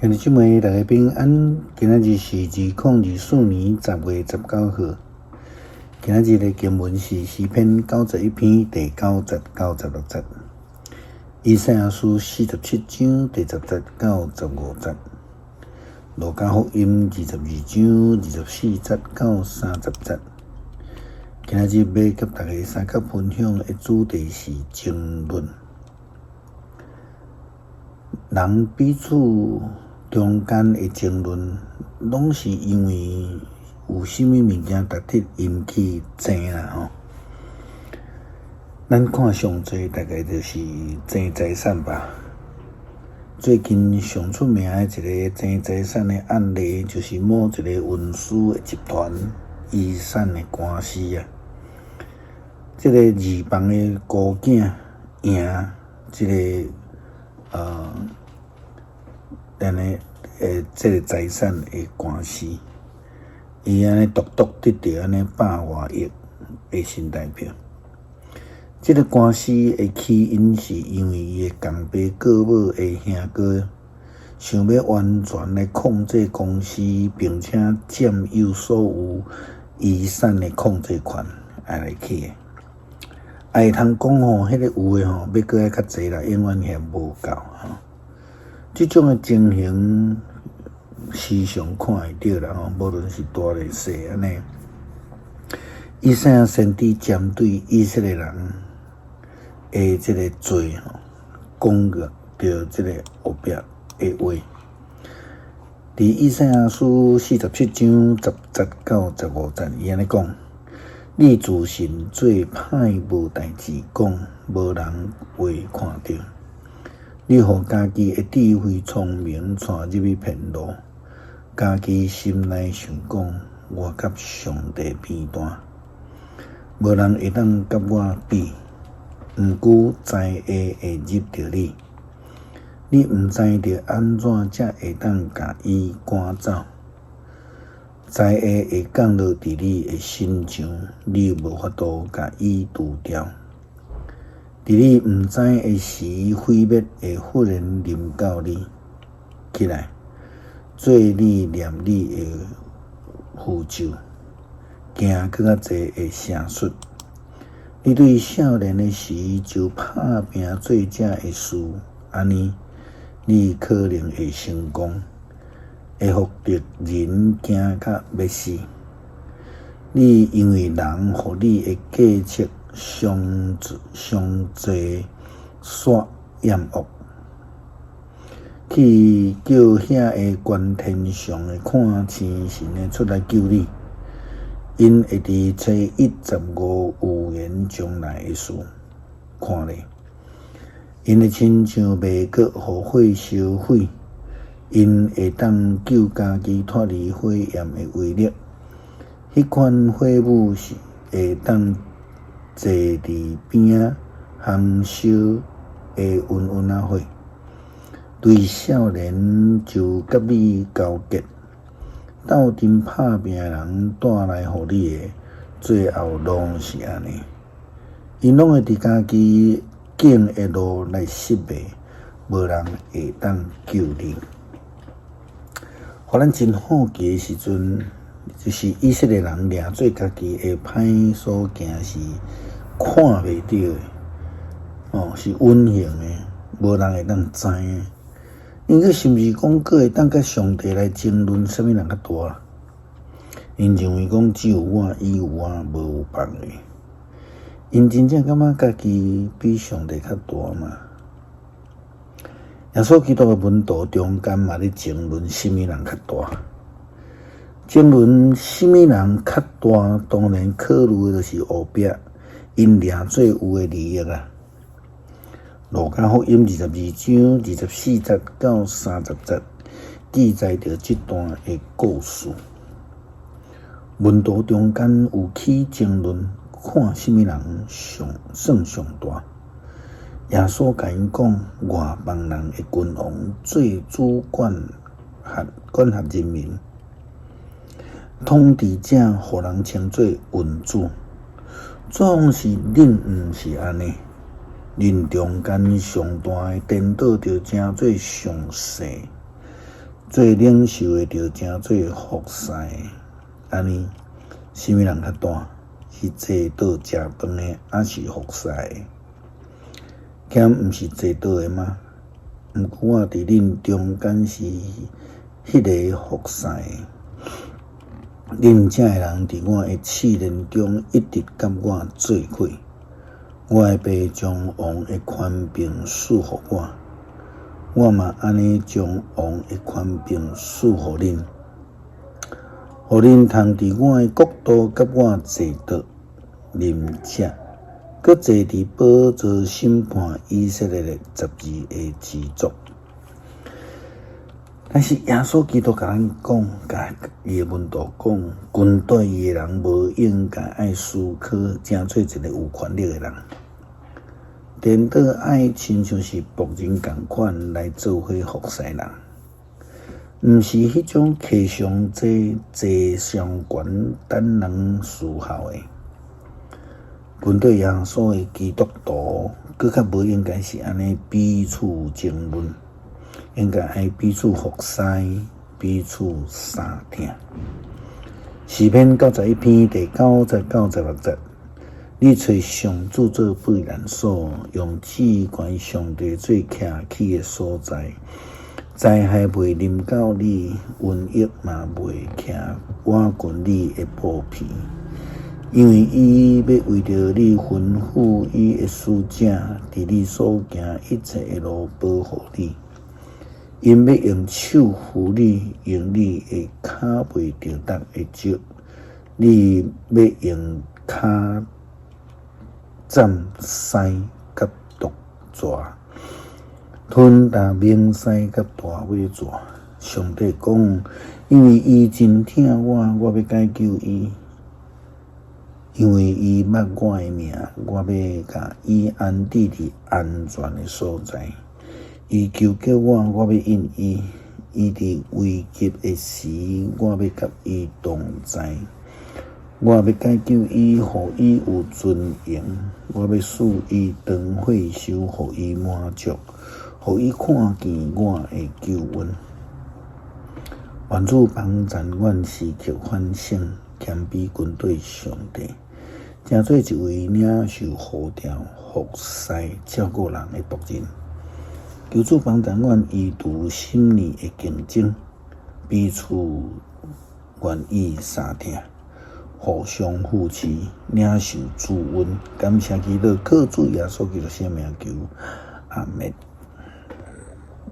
兄弟姊妹，大家平安。今仔日是2024年10月19號。今仔日的經文是詩篇91篇第9節到16節，以賽亞書47章第10節到15節，路加福音22章24節到30節。今仔日欲佮大家相佮分享的主題是爭論。人彼此中間的爭論，攏是因為有啥物物件值得𪜶去爭啦吼。咱看上濟大概就是爭財產吧。最近上出名的一个爭財產的案例，就是某一个運輸的集團遺產的官司啊。這个二房的孤囝贏這个按呢，這个財產的官司，伊按呢獨獨得著按呢百外億的新台票。這个官司的起因是因為伊的共爸顧母的兄哥想欲完全來控制公司，並且佔有所有遺產的控制權，按呢起的。啊，會通講吼，彼个有的吼，欲閣愛較濟啦，永遠嫌無夠吼。這種的情形時常看會著啦吼，無論是大咧細按呢。以賽亞先知針對以色列人的這个罪吼，講著這个後壁的話。佇以賽亞書47章10節到15節，伊按呢講：你自信做歹無代誌，講無人會看著。你予家己的智慧聰明帶入去騙路，家己心內想講：我佮上帝比大，無人會當佮我比。毋過災禍會入著你，你毋知著按怎才會當共伊趕走。災禍會降落佇你的身上，你無法度共伊除掉。佇你毋知的時，毀滅會忽然臨到你。起來，做你念你的符咒，行閣較濟的邪術。你對少年的時就拍拚做這的事，按呢，你可能會成功，會予敵人驚甲欲死。你因為人予你的計策傷傷濟煞厭惡，去叫遐个懸天上的看星神的出來救你。𪜶會佇初一十五預言將來的事，看咧，𪜶會親像麥閣予火燒毀，𪜶會當救家己脫離火焰的威力。彼款火舞是會當坐佇邊仔烘燒的溫溫仔火，對少年就佮你勾結，鬥陣拍拚的人帶來予你的，最後攏是按呢。𪜶攏會佇家己揀的路來失敗，無人會當救你。予咱真好奇的時陣，就是以色列人掠做家己的歹所行是看袂著的，哦，是隱形的，無人會當知的。𪜶閣是毋是講閣會當佮上帝來爭論啥物人較大啦？𪜶認為講只有我，伊有我，無有別个。𪜶真正感覺家己比上帝較大嗎？耶穌基督的門徒中間嘛咧爭論啥物人較大？爭論啥物人較大，當然考慮的就是後壁𪜶掠做有的利益啊。路加福音22章24節到30節記載著這段的故事。門徒中間有起爭論，看啥物人上算上大。耶穌共𪜶講，外邦人的君王做主管轄人民，統治者予人稱做恩主。總是恁毋是按呢，恁中間上大的顛倒著成做上細，做領袖的著成做服侍的。按呢，啥物人較大？是坐桌食飯的，抑是服侍的？敢毋是坐桌的嗎？毋過我佇恁中間是彼个服侍的。恁遮的人佇我的試煉中一直佮我做伙。我的爸將王的權柄賜予我，我嘛按呢將王的權柄賜予恁，予恁通佇我的國度佮我坐桌、啉食，閣坐佇寶座審判以色列的12個支族。但是耶穌基督共咱講，共伊的門徒講，跟綴伊的人無應該愛思考，成做一个有權力的人。顛倒愛親像是僕人仝款來做伙服侍人，毋是彼種客上濟、坐上懸等人伺候的。跟綴耶穌的基督徒，閣較無應該是按呢彼此爭論。應該愛彼此服侍，彼此相疼。詩篇91篇第90節到96節，你揣上主做避難所，用至懸上帝做徛起的所在。災害袂臨到你，瘟疫嘛袂倚近你的布棚。因為伊欲為著你吩咐伊的使者，佇你所行一切的路保護你。𪜶欲用手扶你，用你的跤袂著觸的石。你欲用跤斬獅佮毒蛇，吞踏猛獅佮大尾蛇。上帝講，因為伊真疼我，我欲解救伊；因為伊捌我的名，我欲共伊安置佇安全的所在。伊求叫我，我欲應伊；伊佇危急的時，我欲佮伊同在。我欲解救伊，予伊有尊榮；我欲賜伊長歲壽，予伊滿足，予伊看見我的救恩。願主幫贊阮時刻反省，謙卑跟綴上帝，成做一位領受呼召、服侍、照顧人的僕人。求主幫助阮移除心裡的競爭，彼此願意相疼，互相扶持，領受主恩。感謝基督，靠主耶穌基督聖名求，阿們。